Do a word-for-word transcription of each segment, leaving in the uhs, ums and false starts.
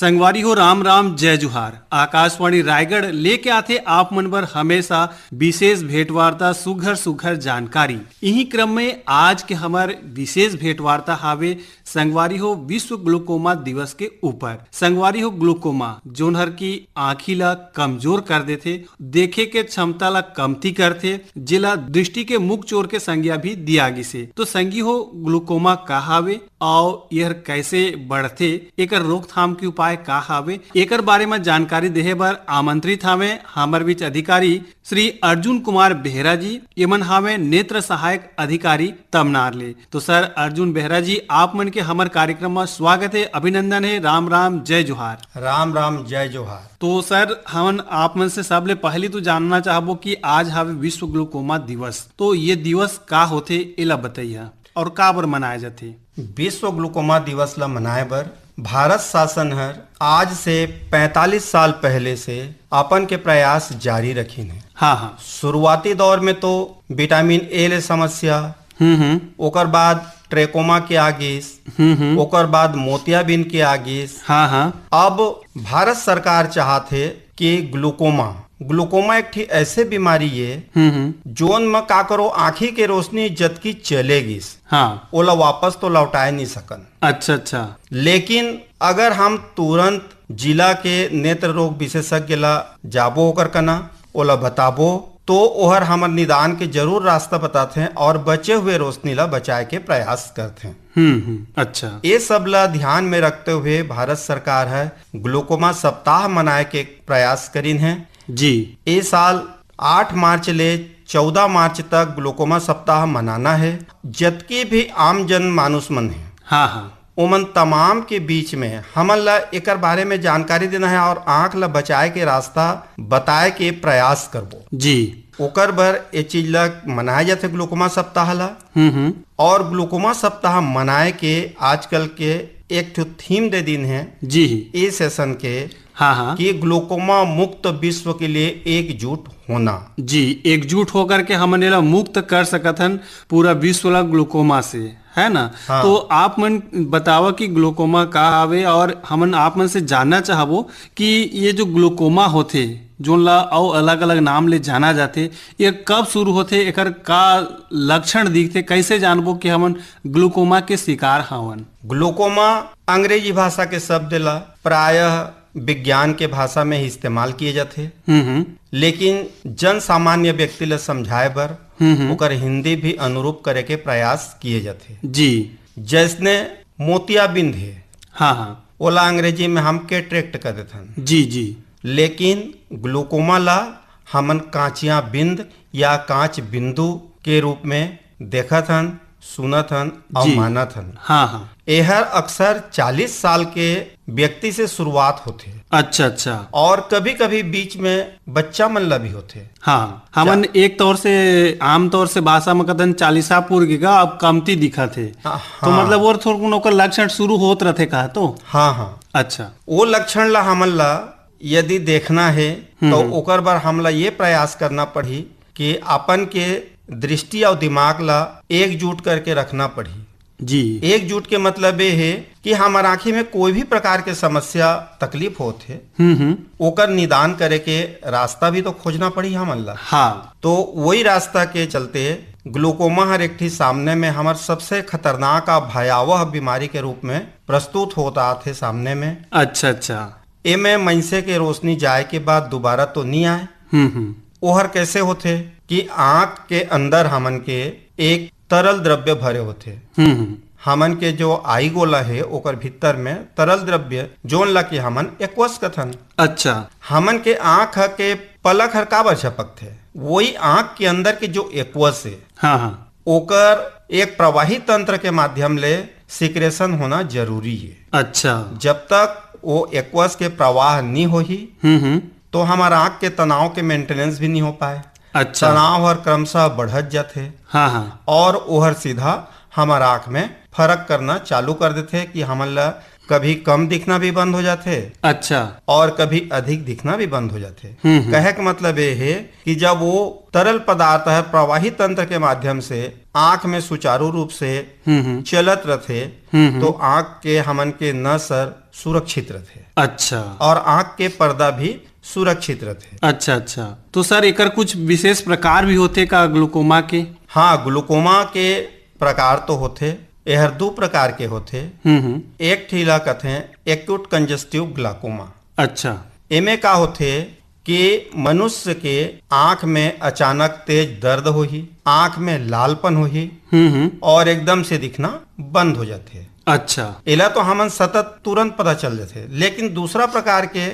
संगवारी हो, राम राम, जय जोहार। आकाशवाणी रायगढ़ लेके आथे आप मन बर हमेशा विशेष भेंटवार्ता, सुघर सुघर जानकारी। इही क्रम में आज के हमर विशेष भेंटवार्ता हावे संगवारी हो, विश्व ग्लूकोमा दिवस के ऊपर। संगवारी हो, ग्लूकोमा जोन हर की आँखी ला कमजोर कर देथे, देखे के क्षमता ला कमती करथे, जेला दृष्टि के मुख चोर के संज्ञा भी दिया गिसे। तो संगी हो, ग्लूकोमा का हावे? अउ एहर कैसे बढ़थे, एकर रोकथाम के उपाय का हावे, एकर बारे म जानकारी देहे बर आमंत्रित हावे हमर बीच अधिकारी श्री अर्जुन कुमार बेहरा जी। एमन हावे नेत्र सहायक अधिकारी तमनार ले। तो सर अर्जुन बेहरा जी, आप मन के हमर कार्यक्रम म स्वागत हे, अभिनंदन हे, राम राम, जय जोहार। राम राम, जय जोहार। तो सर, हमन आप मन से सबले पहली तो जानना चाहबो कि आज हावे विश्व ग्लूकोमा दिवस, तो ये दिवस का होथे, एला बतैया। अउ काबर मनाए जाथे? विश्व ग्लूकोमा दिवस ला मनाए बर भारत शासन हर आज से पैंतालीस साल पहले से अपन के प्रयास जारी रखिन हे। हाँ, हाँ। शुरुआती दौर में तो विटामिन ए ले समस्या, हम्म, हम्म। ओकर बाद ट्रेकोमा के आ गिस, हम्म, हम्म। ओकर बाद मोतियाबिंद के आ गिस। हाँ, हाँ। अब भारत सरकार चाहत हे कि ग्लूकोमा, ग्लूकोमा एक ठी ऐसे बीमारी ये, हम्म, हम्म। जोन म का करो, आँखी के रोशनी जतकी चले गिस, हाँ। ओला वापस तो लौटाए नहीं सकन। अच्छा, अच्छा। लेकिन अगर हम तुरंत जिला के नेत्र रोग विशेषज्ञ ला जाबो, ओकर कना ओला बताबो, तो ओहर हमर निदान के जरूर रास्ता बताथे और बचे हुए रोशनी ला बचाए के प्रयास करथे। हम्म, हम्म, अच्छा। ये सब ला ध्यान में रखते हुए भारत सरकार ह ग्लूकोमा सप्ताह मनाए के प्रयास करिन हे। जी। ए साल आठ मार्च ले चौदह मार्च तक ग्लूकोमा सप्ताह मनाना हे। जतकी भी आम जन मानुस मन हे, हाँ, हाँ। ओमन तमाम के बीच में हमन ला एकर बारे में जानकारी देना हे और आँख ला बचाए के रास्ता बताए के प्रयास करबो। जी। ओकर बर ए चीज ला मनाए जाथे ग्लूकोमा सप्ताह ला। हम्म, हम्म। और ग्लूकोमा सप्ताह मनाए के आजकल के एक ठो थीम दे दिन हे जी। ए सेशन के, हाँ, हाँ। कि ग्लूकोमा मुक्त विश्व के लिए एकजुट होना। जी, एकजुट होकर के हमन एला मुक्त कर सकत हन पूरा विश्व ला ग्लूकोमा से, है ना? हाँ। तो आप मन बतावा कि ग्लूकोमा का आवे और हमन आप मन से जानना चाहबो कि ये जो ग्लूकोमा होथे, जोन ला अउ अलग-अलग नाम ले जाना जाथे, ये कब शुरू होथे, एकर का लक्षण दिखथे, कैसे जानबो कि हमन ग्लूकोमा के शिकार हावन? ग्लूकोमा अंग्रेजी भाषा के शब्द ला प्रायः विज्ञान के भाषा में ही इस्तेमाल किए जाथे, हम्म, हम्म। लेकिन जन सामान्य व्यक्ति ला समझाए बर हम्म, हम्म। ओकर हिंदी भी अनुरूप करे के प्रयास किए जाथे। जी। जैसने मोतियाबिंद हे, हाँ, हाँ। ओला अंग्रेजी में हम कैटरेक्ट कह देथन। जी, जी। लेकिन ग्लूकोमा ला हमन कांचिया बिंद या कांच बिंदु के रूप में देखत हन, सुनत हन और जी। मानत हन। हाँ, हाँ। एहर अक्सर चालीस साल के व्यक्ति से शुरुआत होथे। अच्छा, अच्छा। और कभी-कभी बीच में बच्चा मन ला भी होथे। हाँ, हमन चा- एक तौर से, आम तौर से भाषा में कथन चालीसा पुर गे गा, अब कमती दिखत हे। हाँ, तो हाँ। मतलब और थोड़कुन ओकर लक्षण शुरू होत रथे कहा तो? हाँ, हाँ। अच्छा। वो लक्षण ला हमन ला यदि देखना हे, हम्म, तो हम्म। ओकर बर हमला ये प्रयास करना पड़ही कि अपन के दृष्टि अउ दिमाग ला एकजुट करके रखना पड़ही। जी। एकजुट के मतलब ये हे कि हमर आँखी में कोई भी प्रकार के समस्या, तकलीफ होत हे, हम्म, हम्म। ओकर निदान करे के रास्ता भी तो खोजना पड़ही हमन ला। हाँ। तो वही रास्ता के चलते ग्लूकोमा हर एक ठी सामने में हमर सबसे खतरनाक आ भयावह बीमारी के रूप में प्रस्तुत होत आत हे सामने में। अच्छा, अच्छा। एमे मइनसे के रोशनी जाए के बाद दोबारा तो नी आए। हम्म, हम्म। ओहर कैसे होथे कि आँख के अंदर हमन के एक तरल द्रव्य भरे होथे। हम्म, हम्म। हमन के जो आई गोला हे, ओकर भीतर में तरल द्रव्य, जोन ला कि हमन एक्वस कथन। अच्छा। हमन के आँख के पलक हर काबर झपकथे? वही आँख के अंदर के जो एक्वस हे, हाँ, हाँ। ओकर एक प्रवाही तंत्र के माध्यम ले सिक्रेशन होना जरूरी हे। अच्छा। जब तक वो एक्वस के प्रवाह नी होही, हम्म, हम्म। तो हमर आँख के तनाव के मेंटेनेंस भी नी हो पाए। अच्छा। तनाव हर क्रमशः बढ़त जाथे। हाँ, हाँ। और ओहर सीधा हमर आँख में फर्क करना चालू कर देथे कि हमन ला कभी कम दिखना भी बंद हो जाथे। अच्छा। और कभी अधिक दिखना भी बंद हो जाथे। हम्म, हम्म। कहे के मतलब ये हे कि जब वो तरल पदार्थ हर प्रवाही तंत्र के माध्यम से आंख में सुचारू रूप से हम्म, हम्म। चलत रथे, हम्म, हम्म। तो आंख के, हमन के नस हर सुरक्षित रथे। अच्छा। और आंख के पर्दा भी सुरक्षित रथे। अच्छा, अच्छा। तो सर, एकर कुछ विशेष प्रकार भी होथे का ग्लूकोमा के? हाँ, ग्लूकोमा के प्रकार तो होथे। एहर दू प्रकार के होथे। हम्म, हम्म। एक ठी ला कथें एक्यूट कंजेस्टिव ग्लाकोमा। अच्छा। एमे का होथे कि मनुष्य के आंख में अचानक तेज दर्द होही, आंख में लालपन होही हम्म, हम्म। और एकदम से दिखना बंद हो जाथे। अच्छा। एला तो हमन सतत तुरंत पता चल जाथे, लेकिन दूसरा प्रकार के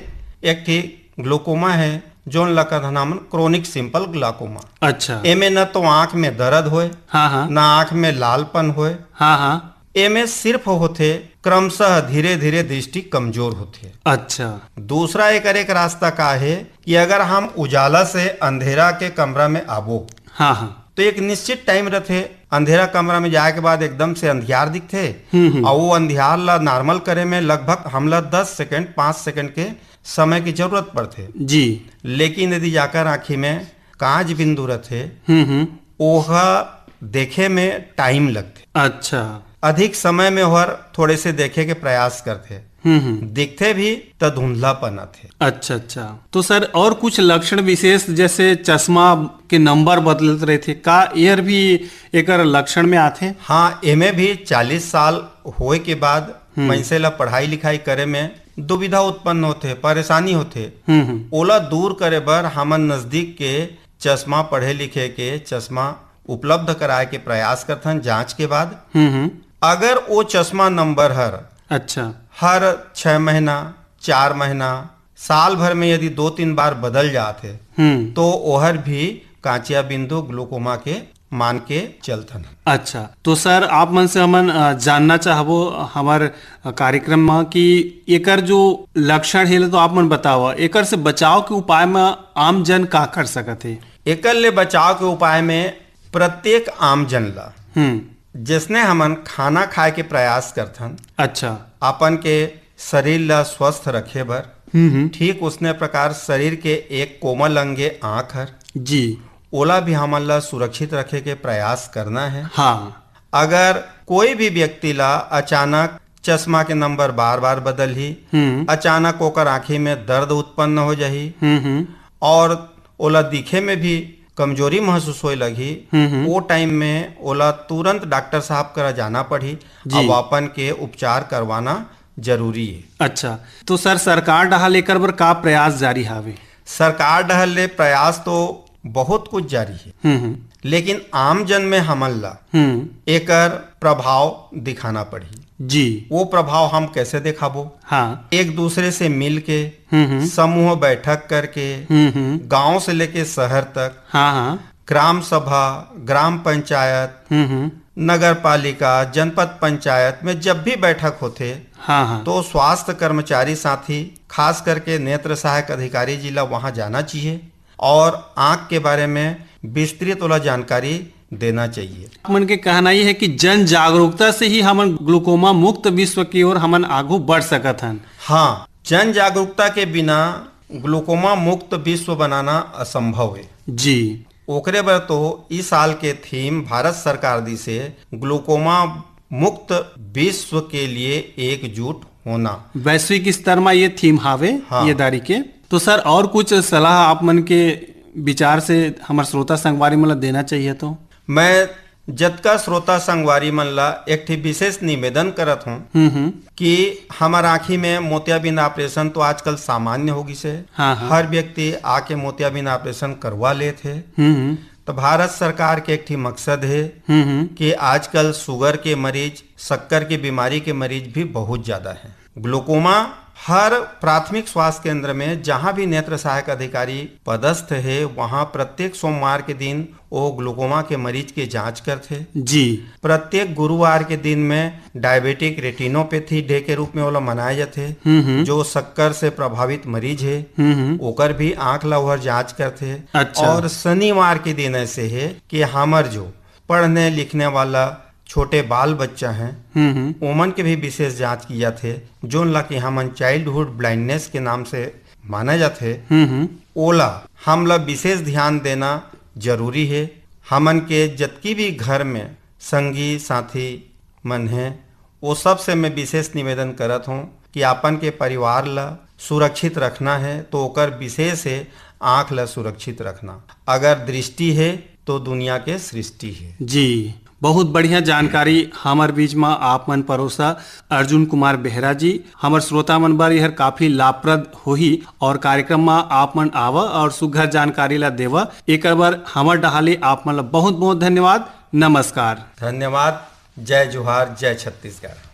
एक ठी ग्लूकोमा है, जोन ला कथन हमन क्रोनिक सिंपल ग्लाकोमा। अच्छा। एमे न तो आंख में दर्द होए, हाँ, हाँ। न आंख में लालपन होए। हाँ, हाँ। एमे सिर्फ होथे क्रमशः धीरे-धीरे दृष्टि कमजोर होथे। अच्छा। दूसरा एकर एक रास्ता का हे कि अगर हम उजाला से अंधेरा के कमरा में आबो, हाँ, हाँ। तो एक निश्चित टाइम रथे, अंधेरा कमरा में जाए के बाद एकदम से अंधियार दिखथे, हम्म, हम्म। और वो अंधियार ला नॉर्मल करे में लगभग हमला दस सेकंड, पाँच सेकंड के समय की जरूरत पड़थे। जी। लेकिन यदि जाकर आँखी में कांच बिंदु रथे, हम्म, हम्म। ओहा देखे में टाइम लगथे। अच्छा। अधिक समय में ओहर थोड़े से देखे के प्रयास करथे। हम्म, हम्म। दिखथे भी त धुंधलापन आथे। अच्छा, अच्छा। तो सर, और कुछ लक्षण विशेष, जैसे चश्मा के नंबर बदलत रहिथे, का एहर भी एकर लक्षण में आथे? हाँ, एमे भी चालीस साल होए के बाद हम्म। मइनसे ला पढ़ाई लिखाई करे में दुविधा उत्पन्न होथे, परेशानी होथे। हम्म, हम्म। ओला दूर करे बर हमन नजदीक के चश्मा, पढ़े लिखे के चश्मा उपलब्ध कराए के प्रयास करथन जांच के बाद। हम्म, हम्म। अगर ओ चश्मा नंबर हर अच्छा। हर छह महीना, चार महीना, साल भर में यदि दो तीन बार बदल जात हे, हम्म। तो ओहर भी कांचिया बिंदु ग्लूकोमा के मान के चलथन। अच्छा, तो सर, आप मन से हमन, अ, जानना चाहबो हमर, अ, कार्यक्रम म कि एकर जो लक्षण हे, तो आप मन बतावा, एकर से बचाव के उपाय म आम जन का कर सकत हे? एकर ले बचाव के उपाय में प्रत्येक आम जन ला, हम्म। जैसने हमन खाना खाए के प्रयास करथन, अच्छा। अपन के शरीर ला स्वस्थ रखे बर, हम्म, हम्म। ठीक उसने प्रकार शरीर के एक कोमल अंग ए आँख हर, जी। ओला भी हमन ला सुरक्षित रखे के प्रयास करना है। हाँ। अगर कोई भी व्यक्ति ला अचानक चश्मा के नंबर बार-बार बदलही, हम्म। अचानक ओकर आँखी में दर्द उत्पन्न हो जाही, हम्म, हम्म। और ओला दिखे में भी कमजोरी महसूस होए लगही, हम्म, हम्म। ओ टाइम में ओला तुरंत डॉक्टर साहब करा जाना पड़ही, जी। अब अपन के उपचार करवाना जरूरी है। अच्छा, तो सर, सरकार डहार ले एकर बर का प्रयास जारी हावे? सरकार डहार ले प्रयास तो बहुत कुछ जारी है, हम्म, हम्म। लेकिन आम जन में हमन ला हम्म। एकर प्रभाव दिखाना पड़ही। जी। वो प्रभाव हम कैसे दिखाबो? हाँ। एक दूसरे से मिल के, हम्म, हम्म। समूह बैठक करके, हम्म, हम्म। गांव से लेके शहर तक, हाँ, हाँ। ग्राम सभा, ग्राम पंचायत, हम्म, हम्म। नगर पालिका, जनपद पंचायत में जब भी बैठक होथे, हाँ, हाँ। तो स्वास्थ्य कर्मचारी साथी, खास करके नेत्र सहायक अधिकारी जी ला वहाँ जाना चाहिए और आँख के बारे में विस्तृत वाला जानकारी देना चाहिए। आप मन के कहना ये है कि जन जागरूकता से ही हमन ग्लूकोमा मुक्त विश्व की ओर हमन आगू बढ़ सकत हन। हाँ, जन जागरूकता के बिना ग्लूकोमा मुक्त विश्व बनाना असंभव है। जी। ओकरे बर तो इस साल के थीम भारत सरकार दी से ग्लूकोमा मुक्त विश्व के लिए एकजुट होना। वैश्विक स्तर मा ये थीम हावे, हाँ। ये दारी के। तो सर, और कुछ सलाह आप मन के विचार से हमर श्रोता संगवारी मन ला देना चाहिए तो? मैं जतका श्रोता संगवारी मन ला एक ठे विशेष निवेदन करत हूँ हम्म, हम्म। कि हमर आँखी में मोतियाबिंद ऑपरेशन तो आजकल सामान्य हो गिस हे। हाँ, हाँ। हर व्यक्ति आके मोतियाबिंद ऑपरेशन करवा लेत हे। हम्म, हम्म। तो भारत सरकार के एक ठे मकसद हे हम्म, हम्म। कि आजकल शुगर के मरीज, शक्कर के बीमारी के मरीज भी बहुत ज्यादा है। ग्लूकोमा हर प्राथमिक स्वास्थ्य केंद्र में, जहाँ भी नेत्र सहायक अधिकारी पदस्थ हे, वहाँ प्रत्येक सोमवार के दिन वो ग्लूकोमा के मरीज के जांच करथे। जी। प्रत्येक गुरुवार के दिन में डायबिटिक रेटिनोपैथी डे के रूप में ओला मनाए जाथे। हम्म, हम्म। जो शक्कर से प्रभावित मरीज हे, हम्म, हम्म। ओकर भी आंख ला ओहर जांच करथे। अच्छा। और शनिवार के दिन ऐसे हे कि हमर जो पढ़ने लिखने वाला छोटे बाल बच्चा हैं, हम्म, हम्म। ओमन के भी विशेष जांच की जाथे, जोन ला कि हमन चाइल्डहुड ब्लाइंडनेस के नाम से माना जाथे, हम्म, हम्म। ओला हमला विशेष ध्यान देना जरूरी हे। हमन के जतकी भी घर में संगी साथी मन हे, वो सब से मैं विशेष निवेदन करत हूँ कि आपन के परिवार ला सुरक्षित रखना है तो ओकर विशेष है आँख ला सुरक्षित रखना। अगर दृष्टि है तो दुनिया के सृष्टि है। जी, बहुत बढ़िया जानकारी हमर बीच म आप मन परोसा अर्जुन कुमार बेहरा जी। हमर श्रोता मन बर यह काफी लाभप्रद होही और कार्यक्रम म आप मन आवा और सुघर जानकारी ला देवा, एकर बर हमर डहाली आप मन ला बहुत बहुत धन्यवाद। नमस्कार। धन्यवाद। जय जोहार, जय छत्तीसगढ़।